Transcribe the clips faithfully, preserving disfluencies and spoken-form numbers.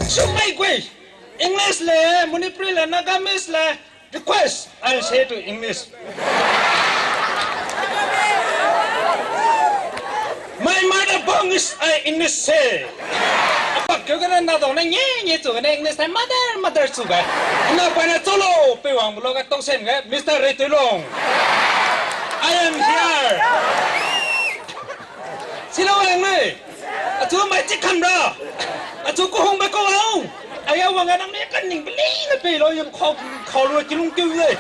Sumai gui. English le, Manipuri le, Nagamese le. Request, I'll say to English. My mother tongue is, I English say. Apak keu gene na dong ne nye nye chu gene English tai mother, mother chu gai. Na pa ne cholo, pe wang bulo ga tau sem ge, Mister Reitulong. I am here. Silo ang ne. Achu mai chi kam ra. Achu ku hung be ko au. Aya wang a nang ne kan ning beli na pe lo yum khau khau lo chi lung keu le.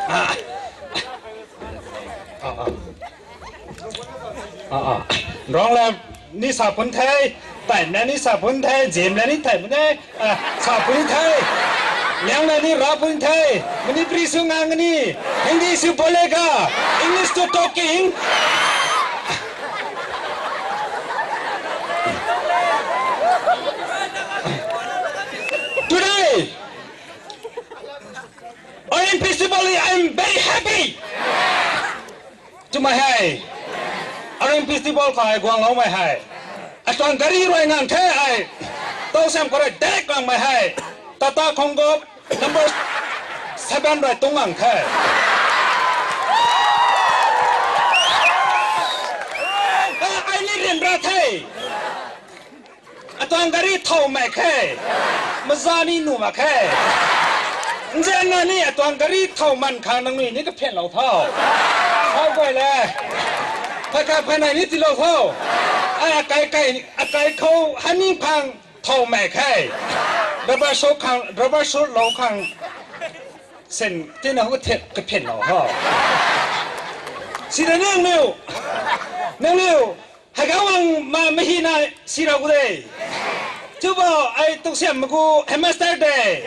Ah. Ah, ah. Ah, ah. Wrong le ni sa pun thei, tai ne ni sa pun thei, jim le ni tai pun thei. Ah, sa pun thei. Liang le ni ra pun thei. Manipuri su ngang ni. Hindi su bolega. English to talking. Today, Orange Festival, I am very happy. Chumai hai. Orange Festival ka ai guang lau mai hai. Atuang gari roi ngang the ai. Tau sem ko roi direct ngang mai hai. Tata Khongkop number seven roi tung ngang the. Ah, ai ni rim ra the. Atuang gari thau mai khe. Maza ni nu ma khe. Nze na ni atuang gari thau man kha nang ni ni ka phen lau thau. Thau bai le. Pha ka pha nai ni ti lau thau. Ai akai kai akai khau hani phang thau mai khe. Rubber shot khang, rubber shot lau khang. Sen tina hu the ka phen lau thau. Sida nang niu. Nang niu. Hega wang ma mehi na si ra gu dei. Chiuba ai tuksiam me gu headmaster dei.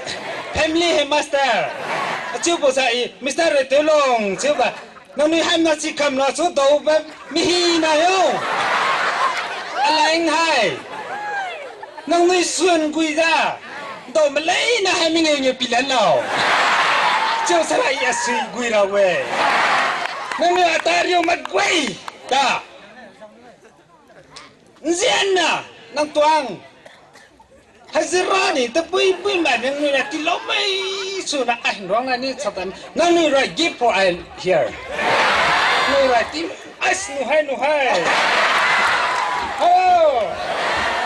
Family headmaster. Chiuba sa i Mister Reitulong. Chiuba. Nang ni ham na si kam la chu dau ba mehi na yo. Alaing hai. Nang ni sun gui da. Dau me lei na hai mi nge nge pilan lau. Chiu sa ra i a sui gui ra we. Nang ni a ta riu mat gui. Da. Nzianna, nang tuang. Hazira ni, te pui pui mai, nang nui ra ti lau mai, su na, ai, ruang na ni, Satan, nang nui ra gift for I here. Nui ra ti, ai, nu hai, nu hai. Oh,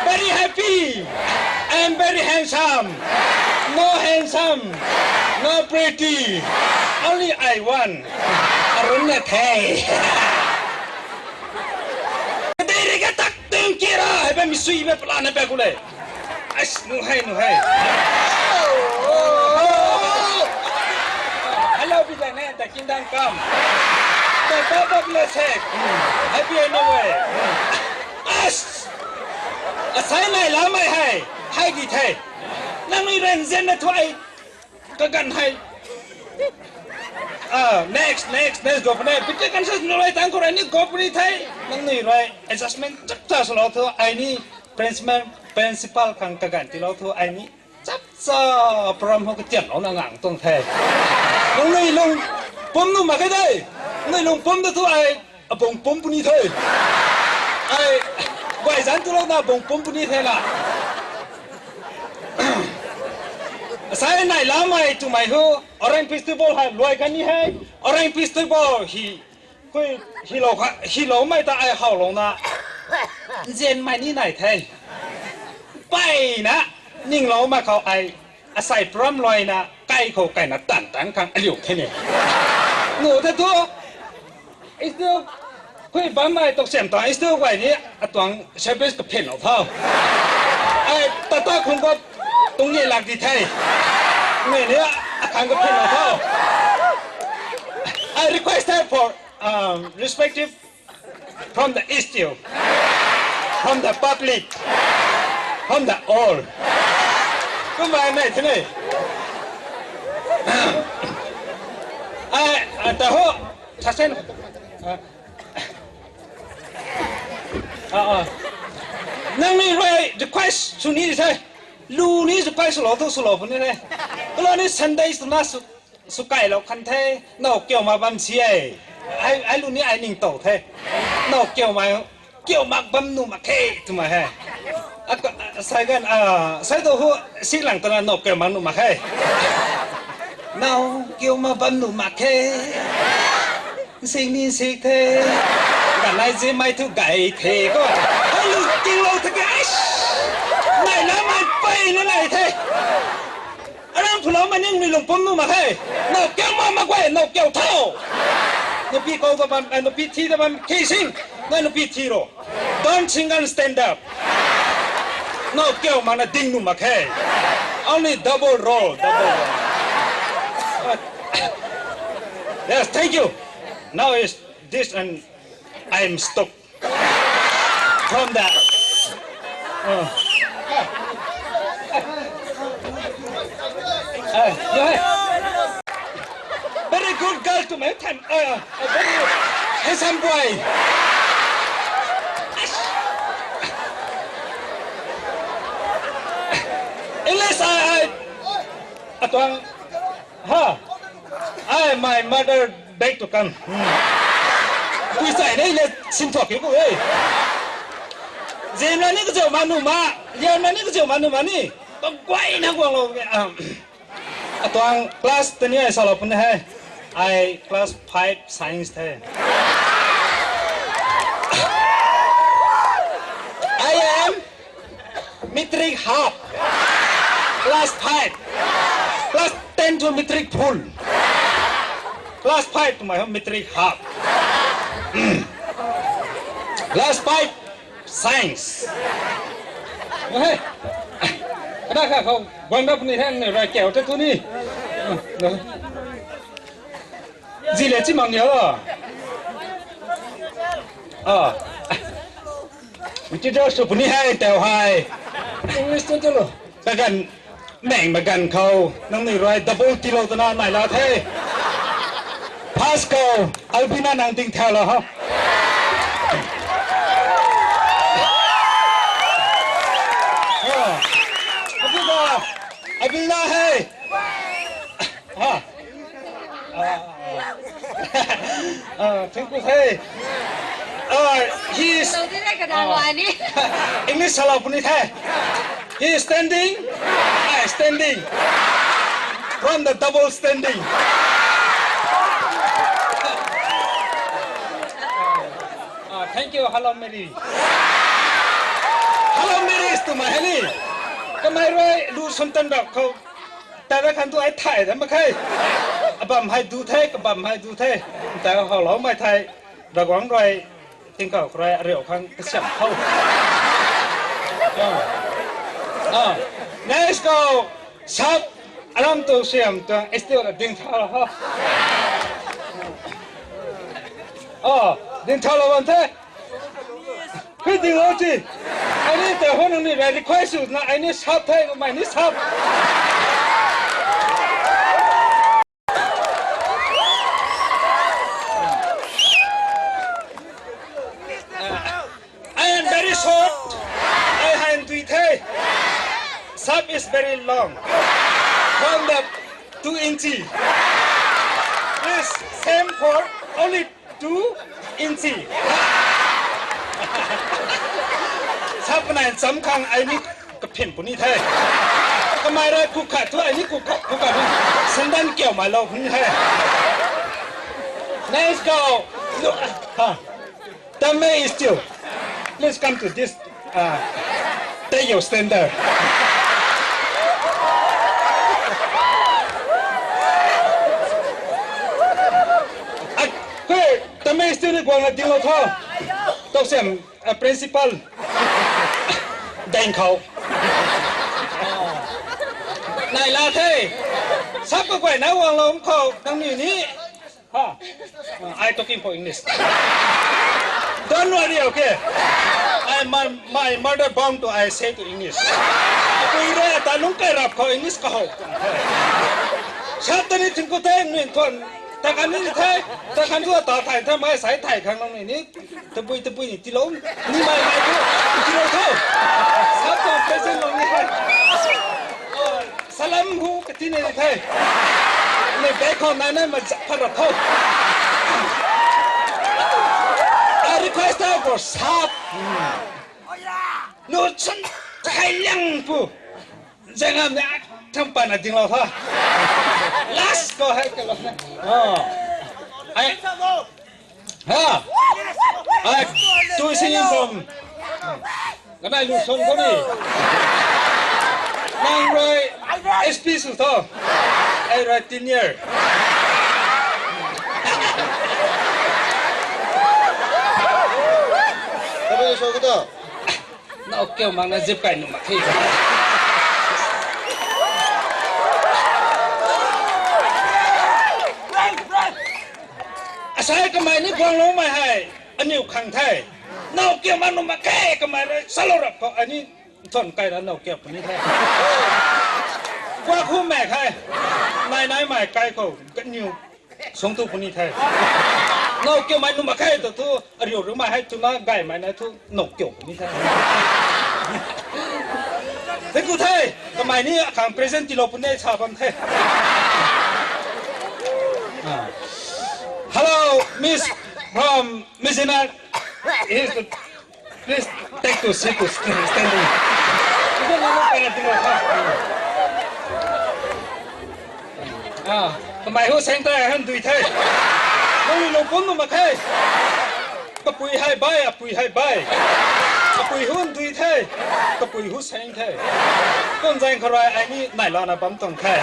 very happy. I am very handsome. No handsome. No pretty. Only I one. Arun na thei. Dei rege tak teng kira, hebe misui be pelane be ku lei. Ais, nu hai, nu hai. Hello, be the name, the kingdom come. The power of blessed. Happy anyway. As. Asai nai la mai hai. Hai di thei. Nang ni ren zen na thuai. Kagan hai. Ah, next, next, next, governor. Picture kan sa nulai tang ko rai ni governor thai. Nang ni rai adjustment chak cha solo tho ai ni principal, principal kang kagan ti lo tho ai ni chap cha program ho ketiam lo na ngang tong thai. Nang ni long pom nu ma kai dai. Nang ni long pom da tho ai. A bong pum puni thei. Ai, guai zan tu lo na bong pum puni thei la. Sai nai la mai tu mai hu, Orange Festival hai luai kan ni hai. Orange Festival hi, kui hi lo kha, hi lo mai ta ai hau lo na. Nzen mai ni nai thei. Pai na, ning lo ma kau ai. Asai program loi na kai kau kai na tan tan kang aliu thei ne. Nu te tu. Istu kui bam mai tok sem ta istu wai ni atuang service ka phen lo thau. Ai tata khung ko tung ye lak di thai. Nge ni akang ka phen lo thau. I request her for um, respective from the issue, from the public, from the all. Kumba nai thene. Ai, ata ho, sasen. Ah, ah. Nang ni roi request suni sai. Lu ni request lo tu sulo puni ne. Kulo ni Sunday suna su Sukai lo kan thei, nau keu ma bam si ai. Ai, ai lu ni ai ning tau thei. Nau keu ma, keu ma bam nu ma kei tu ma he. A, a, saigan, a, sai do hu, sik lang tana nau keu mak nu mak hei. Nau keu mak bam nu mak hei. Sing ni sik the. Ga nai zi mai tu gai the ko. Hai lu ting lo the ke, aish. Nai na mai pai na nai the. Aram pula ma ning mi lung pum nu mak hei. Nau keu mak mak guai, nau keu thau. Nupi kau da bam, eh, nupi thi da bam, ki sing. Nai nupi thi ro. Don't sing and stand up. No, keu mak na ding nu mak hei. Only double roll, double roll. Yes, thank you. Now is this and I'm stop. From the, uh, uh, yeah. Very good girl to my time. Uh, a very handsome boy. Unless I, I, atuang, ha, I, my mother beg to come. Hmm. Kui sai nei le sim thuak ke ku ei. Zem la ni kejeu ma nu ma, liam la ni kejeu ma nu ma ni. Ba guai na guang lo. Um, Atuang class teni ai sala pun he. Ai class five science the. I am matric half. Class five. Class ten to matric full. Class five to my matric half. Class five. Science. Hey. Kada ka kau guang da puni hang ne rai keu te tuni. Zi le chi mang ya. Ah. Teacher su puni hai teu hai. English tu tu lo. Kagan Meng me gan kau, nangnui ruai double tilo tena nai la the. Pass kau, Albina nang ting thau la ha. Ah. Abiga, Albina he. Ha. Ah, ah, thank you, hey. Ah, he is, English sala puni the. He is standing. I standing. From the double standing. Ah, thank you, hello Mary. Hello Mary is to my honey. Kamai roi lu sun tan rak kau. Tara kan tu ai thai da makai. Abam hai du thai, kabam hai du thai. Tara hau lau mai thai. Raguang roi, tingkau roi, areu khang kesiam hau. Ah. Ah. Next go. Sap, alam tu siam tu, still a ding thau hau. Oh, ding thau la wan thai. Hui ding lau chi. Ai ni te hon ni re request su na ai ni sap thai, mai ni sap. I am very short. I hand tui thai. Sap is very long. From the two inch. Please, same for only Two inch. Sap benai cham kang ai ni kaphin puni thai. Kamai ra kukha tu ai ni kukha, kukha ni. Sendan kiau mai lau hun hai. Next go. Look. Ha. Tame is still. Please come to this. Ah, take your standard. Ah, hey, tame student guang na ding lo tho. Tau sem, ah, principal. Deng khau. Nai la the. Sap ko guai na wang lo khau, nang ni ni. Ha. I talking for English. Don't worry, okay? I, my, my mother bound to I say to English. Apui re ta lung kai rap ko English ka ho. Sap tani tingku te nui ton. Ta kan ni te, ta kan tu ta thai ta mai sai thai khang nang ni. Tebui, tebui ni tilou. Ni mai mai tu. Tilou tu. Sap to present lo ni hai. Salam hu kati ne ni thai. Ne be ko na na ma ja pa ra ko. I request for sap. No chan. Kahai liang pu. Zengam ne, thang pa na ding lau ha. Last ko hai ke lo ne. Oh. Ai. Ha. Ai. Tu singing song. Kanai lu song ko ni. Nang roi S P su to. Ai roi ten year. Tapi so ko to. Nau keu mak na zip kai nu mak kei. Asai kamai ni guang lo mai hai, aniu khang thai. Nau keu mak nu mak kei kamai re, salo rap ko, ani ton kai ra nau keu puni thai. Gua khu mai khai. Nai nai mai kai ko, kaniu. Song tu puni thai. Nau keu mai nu mak kai to tu, ariu ru mai hai tu na gai mai na tu nau keu puni thai. Thank you thai. Kamai ni akang present ti lo puni sa bam thai. Ah. Hello, Miss from Miss Inner. Is the Please take to seat to st-, standing. Ah, kamai hu seng tai han dui thai. Nang lu pun nu mak hai. Kapui hai bai, apui hai bai. Apui hu dui thai. Kapui hu seng thai. Kun zang karai ai ni nai la na bam tong thai.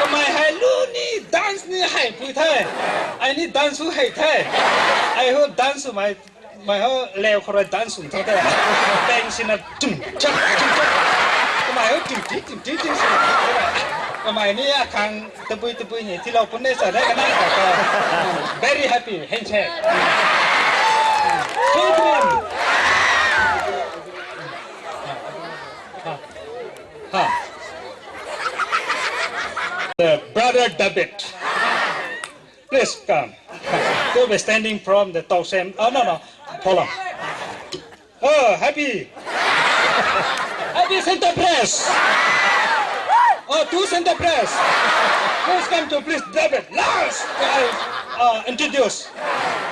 Kamai hai lu ni dance ni hai pui thai. Ai ni dance hu hai thai. Ai hu dance hu mai Mai ho leu khoroi dance sum thau te. Bang sina tum, chak, tum, chak. Kamai ho tum, ti, tum, ti, tum, sum. Kamai ni a kang tebui, tebui ni, ti lau pun ne sa de, ka nang ka ka. Very happy, handshake. Children. Ha. Ha. The brother David. Please come. You'll be standing from the top same. Oh, no, no. Hold on. Oh, happy. Happy Santa Press. Oh, to Santa Press. Please come to please David. Last, uh, uh, introduce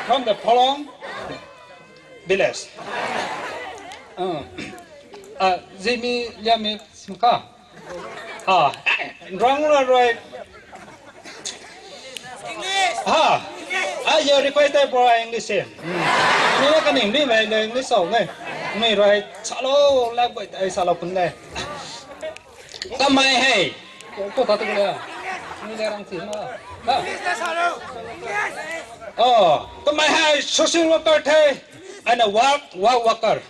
from the Polong village. Uh, uh, Zimi Liami Simka. Ah, wrong la right. Ha. Ah, you request that for English. Hmm. Ni la kaning ni mai le English sau ne. Ni right. Salo la bai ai salo pun ne. Kamai hai. Ko ta tu le. Ni le rang si ma. Ha. Oh, kamai hai social worker thei. Ana work, work, worker.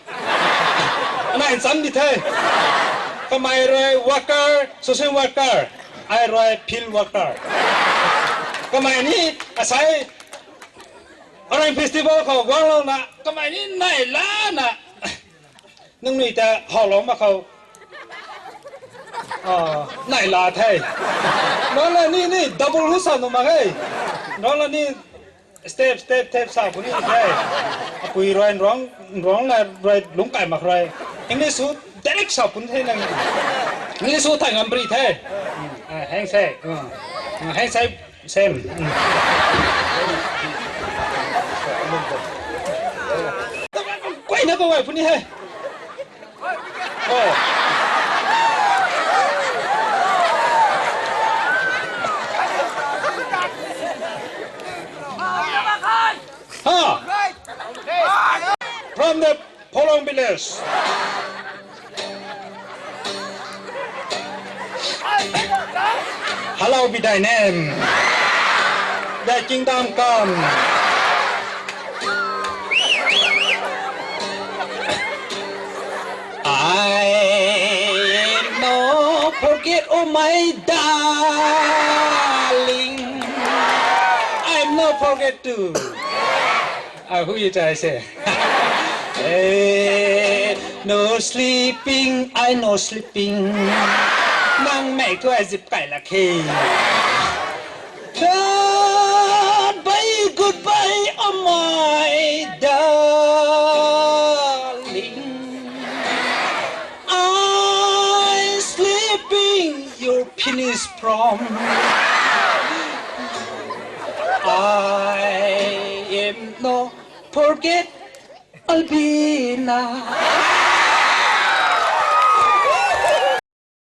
Ana insan di thei. Kamai roi worker, social worker. Ai roi field worker. Kamai ni asai Orang festival khau guang lau na. Kamai ni nai la na. Nung nui ta hau lau ma khau. Ah, nai la thei. Nang la ni ni double hu sa nu ma hei. Nang la ni Step, step, step, sa puni kai. Apui roi nrong, nrong na roi lung kai mak roi. English su direct sa pun thei nang. English su thai ngam pri thei. Ah, hang sai. Ah, hang sai, same. Koi na ko wai puni hai. Oh. Ha! From the Polong village. Hallowed be thy name. Thy kingdom come. I am no forget, oh my darling. I am no forget to. Ah, who you try say? Eh, no sleeping, I no sleeping. Nang mei tu ai zip kai la ke. Goodbye, goodbye, oh my darling. I sleeping, you finish from. I am no forget Albina.